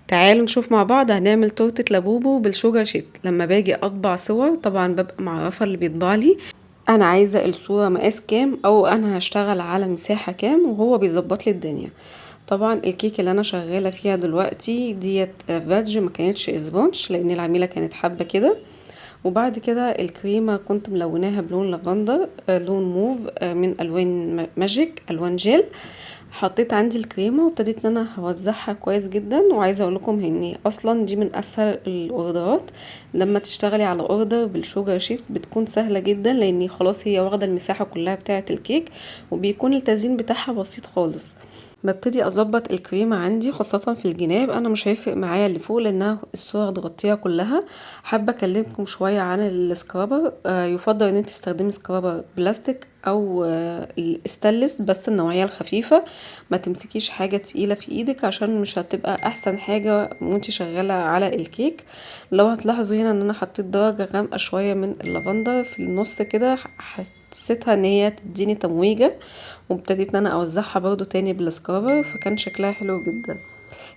تعالوا نشوف مع بعض هنعمل تورتة لابوبو بال sugar sheet. لما باجي اطبع صور طبعا ببقى معرفة اللي بيطبع لي انا عايزة الصورة مقاس كام او انا هشتغل على مساحة كام، وهو بيظبط لي الدنيا. طبعا الكيك اللي انا شغالة فيها دلوقتي ديت fudge، ما كانتش sponge لان العميلة كانت حابة كده. وبعد كده الكريمة كنت ملوناها بلون لافندر، لون موف، من الوان ماجيك، الوان جيل. حطيت عندي الكريمة وابتديت ان انا هوزعها كويس جدا. وعايزة اقول لكم ان اصلا دي من اسهل الاوردرات، لما تشتغلي على order بال sugar sheet بتكون سهلة جدا، لان خلاص هي واخدة المساحة كلها بتاعة الكيك، وبيكون التزيين بتاعها بسيط خالص. ببتدي اظبط الكريمة عندي خاصة في الجناب، انا مش هيفرق معايا اللي فوق لانها الصورة تغطيها كلها. حابة اكلمكم شوية عن ال scraper. يفضل ان انت تستخدمي scraper بلاستيك او الستانلس، بس النوعية الخفيفة، ما تمسكيش حاجة تقيلة في ايدك عشان مش هتبقى احسن حاجة وانت شغالة على الكيك. لو هتلاحظوا هنا ان انا حطيت درجة غامقة شوية من اللافندر في النص كده، حسيتها ان هي تديني تمويجة، وابتديت ان انا اوزعها برضو تاني بال scraper، فكان شكلها حلو جدا.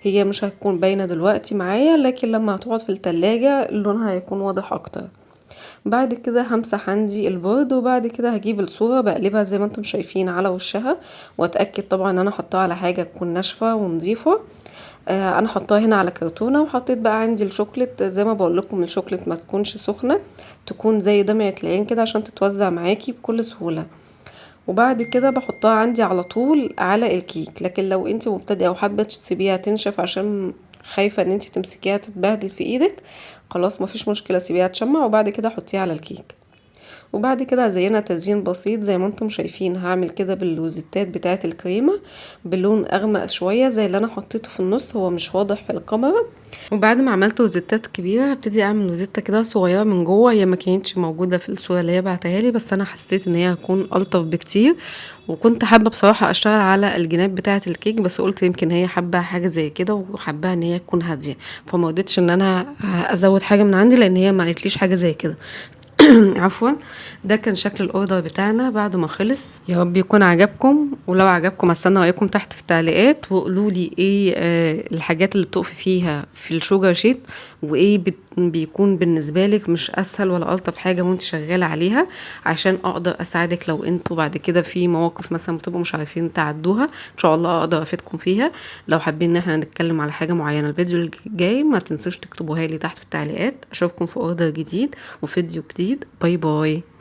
هي مش هتكون باينة دلوقتي معايا، لكن لما هتقعد في التلاجة لونها هيكون واضح اكتر. بعد كده همسح عندي ال board، وبعد كده هجيب الصورة بقلبها زي ما انتم شايفين على وشها، واتأكد طبعا ان انا حطاها على حاجة تكون ناشفة ونظيفة. انا حطاها هنا على كرتونة، وحطيت بقى عندي الشوكليت. زي ما بقول لكم الشوكليت ما تكونش سخنة، تكون زي دمعة العين كده عشان تتوزع معاكي بكل سهولة. وبعد كده بحطها عندي على طول على الكيك. لكن لو انت مبتدئة وحابة تسيبيها تنشف عشان خايفة ان انت تمسكيها تتبهدل في ايدك، خلاص مفيش مشكلة، سيبيها تشمع وبعد كده حطيها على الكيك. وبعد كده هزينها تزيين بسيط زي ما انتم شايفين. هعمل كده بالروزيتات بتاعه الكريمة بلون اغمق شوية زي اللي انا حطيته في النص، هو مش واضح في الكاميرا. وبعد ما عملت روزيتات كبيرة هبتدي اعمل روزيتا كده صغيرة من جوه، هي ما كانتش موجودة في الصورة اللي هي بعتها لي، بس انا حسيت ان هي هتكون الطف بكتير، وكنت حابة بصراحة اشتغل على الجناب بتاعه الكيك، بس قلت يمكن هي حابة حاجة زي كده وحباها ان هي تكون هادية، فما رضيتش ان انا ازود حاجة من عندي لان هي ما قالتليش حاجة زي كده. عفوا. ده كان شكل ال order بتاعنا بعد ما خلص. يا رب يكون عجبكم، ولو عجبكم استنى رايكم تحت في التعليقات، وقولوا لي ايه الحاجات اللي بتقفي فيها في ال sugar sheet، وايه بيكون بالنسبة لك مش اسهل ولا الطف حاجة وانت شغالة عليها، عشان اقدر اساعدك لو انتوا بعد كده في مواقف مثلا بتبقوا مش عارفين تعدوها، ان شاء الله اقدر افيدكم فيها. لو حابين ان احنا نتكلم على حاجة معينة الفيديو الجاي، ما تنسوش تكتبوها لي تحت في التعليقات. اشوفكم في order جديد وفيديو جديد. bye bye.